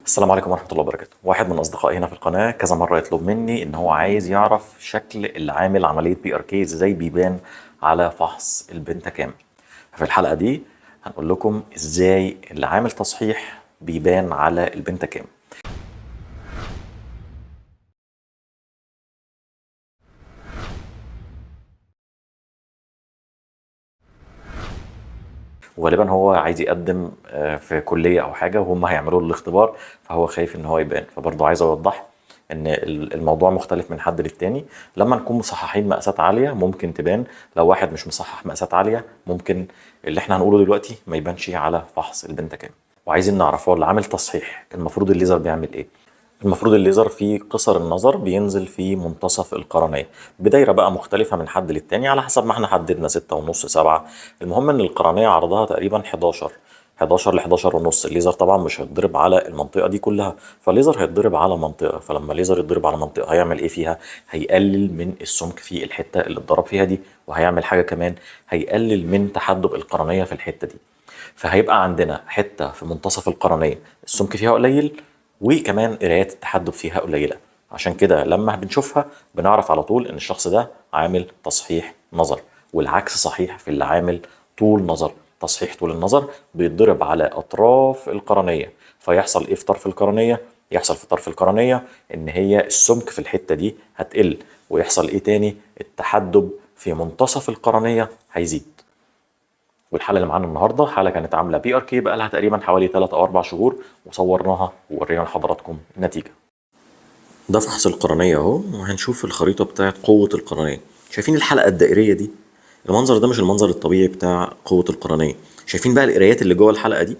السلام عليكم ورحمة الله وبركاته. واحد من أصدقائي هنا في القناة كذا مرة يطلب مني إن هو عايز يعرف شكل اللي عامل عملية PRK إزاي بيبان على فحص ال Pentacam. ففي الحلقة دي هنقول لكم إزاي اللي عامل تصحيح بيبان على ال Pentacam. وغالبا هو عايز يقدم في كلية أو حاجة وهم هيعملوا له الاختبار، فهو خايف إن هو يبان. فبرضه عايز أوضح إن الموضوع مختلف من حد للتاني. لما نكون مصححين مقاسات عالية ممكن تبان، لو واحد مش مصحح مقاسات عالية ممكن اللي احنا هنقوله دلوقتي ما يبانش على فحص ال Pentacam. وعايزين نعرف هو اللي عامل تصحيح المفروض الليزر بيعمل ايه؟ المفروض الليزر في قصر النظر بينزل في منتصف القرنية بدايرة بقى مختلفة من حد للتاني على حسب ما احنا حددنا 6.5 7. المهم ان القرنية عرضها تقريبا 11 ل 11.5. الليزر طبعا مش هيتضرب على المنطقة دي كلها، فالليزر هيتضرب على منطقة. فلما الليزر يتضرب على منطقة هيعمل ايه فيها؟ هيقلل من السمك في الحتة اللي اتضرب فيها دي، وهيعمل حاجة كمان، هيقلل من تحدب القرنية في الحتة دي. فهيبقى عندنا حتة في منتصف القرنية السمك فيها قليل، وكمان قرايات التحدب فيها قليلة. عشان كده لما بنشوفها بنعرف على طول ان الشخص ده عامل تصحيح نظر. والعكس صحيح في اللي عامل طول نظر. تصحيح طول النظر بيتضرب على اطراف القرنية، فيحصل ايه في طرف القرنية؟ يحصل في طرف القرنية ان هي السمك في الحتة دي هتقل، ويحصل ايه تاني؟ التحدب في منتصف القرنية هيزيد. والحالة اللي معانا النهارده حالة كانت عاملة PRK بقى لها تقريبا حوالي 3 أو 4 شهور، وصورناها وورينا لحضراتكم النتيجة. ده فحص القرنية اهو، وهنشوف الخريطة بتاعت قوة القرنية. شايفين الحلقة الدائرية دي؟ المنظر ده مش المنظر الطبيعي بتاع قوة القرنية. شايفين بقى القرايات اللي جوه الحلقة دي؟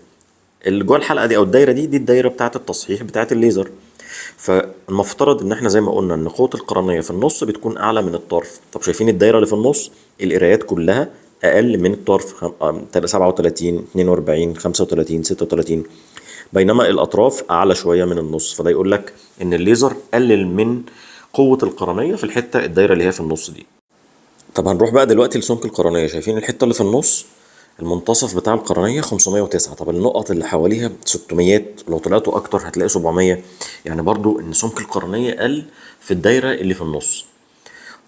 اللي جوه الحلقة دي أو الدايرة دي، دي الدايرة بتاعت التصحيح بتاعت الليزر. فالمفترض ان احنا زي ما قلنا ان قوة القرنية في النص بتكون أعلى من الطرف. طب شايفين الدايرة اللي في النص؟ القرايات كلها أقل من الطرف، 37، 42، 35، 36، بينما الأطراف أعلى شوية من النص. فده يقول لك إن الليزر قلل من قوة القرنية في الحتة الدايرة اللي هي في النص دي. طب هنروح بقى دلوقتي لسمك القرنية. شايفين الحتة اللي في النص؟ المنتصف بتاع القرنية 509. طب النقط اللي حواليها 600، لو طلعتوا أكتر هتلاقي 700. يعني برضو إن سمك القرنية قل في الدايرة اللي في النص.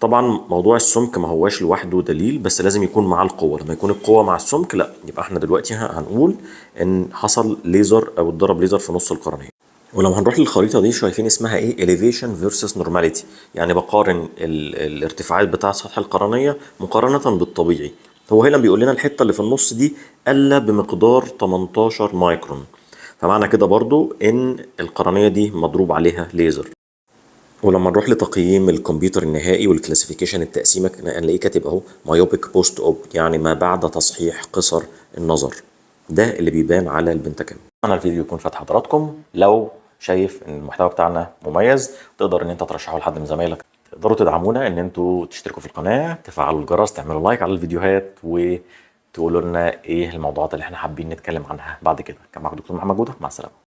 طبعا موضوع السمك ما هواش لوحده دليل، بس لازم يكون مع القوة. لما يكون القوة مع السمك لا، يبقى احنا دلوقتي هنقول ان حصل ليزر او اتضرب ليزر في نص القرنية. ولو هنروح للخريطة دي شايفين اسمها ايه؟ elevation versus normality، يعني بقارن الارتفاعات بتاع سطح القرنية مقارنة بالطبيعي. هو هنا بيقول لنا الحتة اللي في النص دي قل بمقدار 18 مايكرون، فمعنى كده برضو ان القرنية دي مضروب عليها ليزر. ولما نروح لتقييم الكمبيوتر النهائي وال classification التقسيمه، هنلاقيه كاتب اهو myopic post op، يعني ما بعد تصحيح قصر النظر. ده اللي بيبان على ال Pentacam. اتمنى الفيديو يكون فات حضراتكم. لو شايف ان المحتوى بتاعنا مميز تقدر ان انت ترشحه لحد من زمايلك. تقدروا تدعمونا ان انتوا تشتركوا في القناه، تفعلوا الجرس، تعملوا like على الفيديوهات، وتقولوا لنا ايه الموضوعات اللي احنا حابين نتكلم عنها بعد كده. كان معاكم دكتور محمد جوده، مع السلامه.